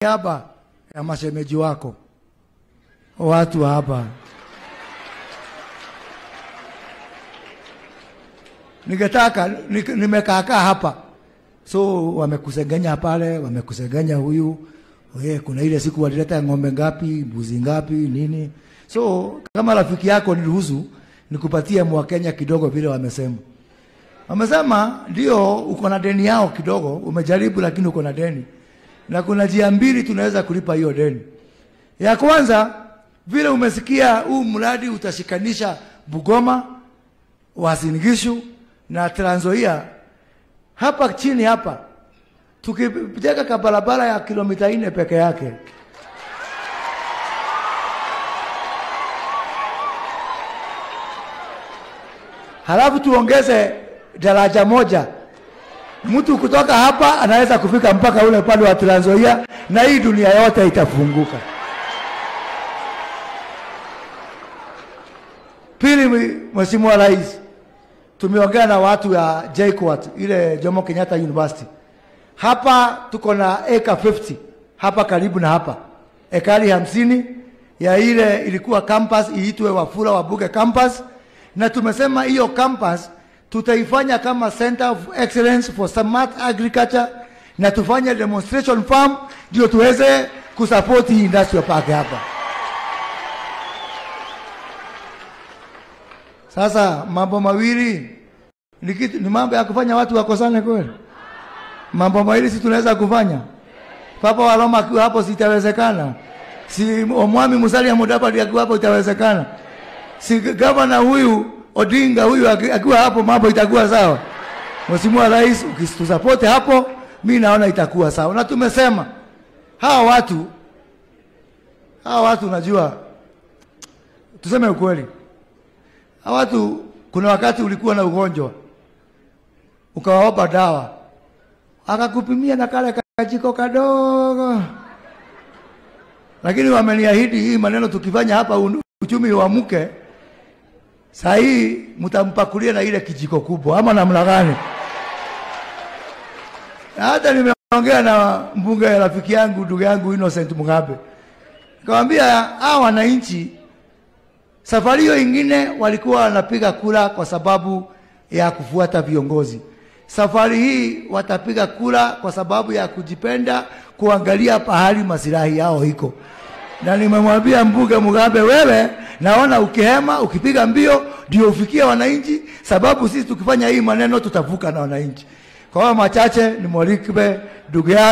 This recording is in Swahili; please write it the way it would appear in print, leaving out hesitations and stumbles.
niaba ya mashemeji wako, watu hapa, ningetaka nimekaakaa hapa, so wamekusegenya pale, wamekusegenya huyu, kuna ile siku walileta ng'ombe ngapi, mbuzi ngapi, nini. So kama rafiki yako niruhusu nikupatie Mwakenya kidogo vile wamesema. Wamesema ndio uko na deni yao kidogo, umejaribu lakini uko na deni. Na kuna njia mbili tunaweza kulipa hiyo deni. Ya kwanza, vile umesikia huu mradi utashikanisha Bungoma, Uasin Gishu na Trans Nzoia. Hapa chini hapa tukijenga barabara ya kilomita 4 peke yake, halafu tuongeze daraja moja, mtu kutoka hapa anaweza kufika mpaka ule upande wa Trans Nzoia, na hii dunia yote itafunguka. Pili, Mheshimiwa Rais, tumeongea na watu ya JKUAT, ile Jomo Kenyatta University. Hapa tuko na eka 50 hapa karibu na hapa, ekari 50 ya ile ilikuwa campus iitwe Wafula Wabuge campus, na tumesema hiyo campus tutaifanya kama Center of Excellence for Smart Agriculture, na tufanye demonstration farm ndio tuweze kusupport hii industrial park hapa. Sasa mambo mawili ni mambo ya kufanya watu wakosane kweli? Mambo mawili si tunaweza kufanya? Papa wa Roma akiwa hapo sitawezekana. Si Omwami Musalia Mudavadi akiwa hapo itawezekana. Si governor huyu Odinga huyu akiwa hapo mambo itakuwa sawa. Mheshimiwa Rais, ukitusupport hapo mimi naona itakuwa sawa. Na tumesema hawa watu unajua, tuseme ukweli, hawa watu kuna wakati ulikuwa na ugonjwa ukawaomba dawa, akakupimia na kale kajiko kadogo. Lakini wameniahidi hii maneno tukifanya hapa uchumi uamke, saa hii mtampakulia na ile kijiko kubwa ama namna gani? Hata nimeongea na mbunge rafiki yangu, ndugu yangu Innocent Mugabe, nikamwambia hawa wananchi safari hiyo ingine walikuwa wanapiga kura kwa sababu ya kufuata viongozi. Safari hii watapiga kura kwa sababu ya kujipenda, kuangalia pahali masilahi yao iko. Na nimemwambia mbunge Mugabe, wewe naona ukihema, ukipiga mbio ndio ufikie wananchi, sababu sisi tukifanya hii maneno tutavuka na wananchi. Kwa hiyo machache nimwalike ndugu yangu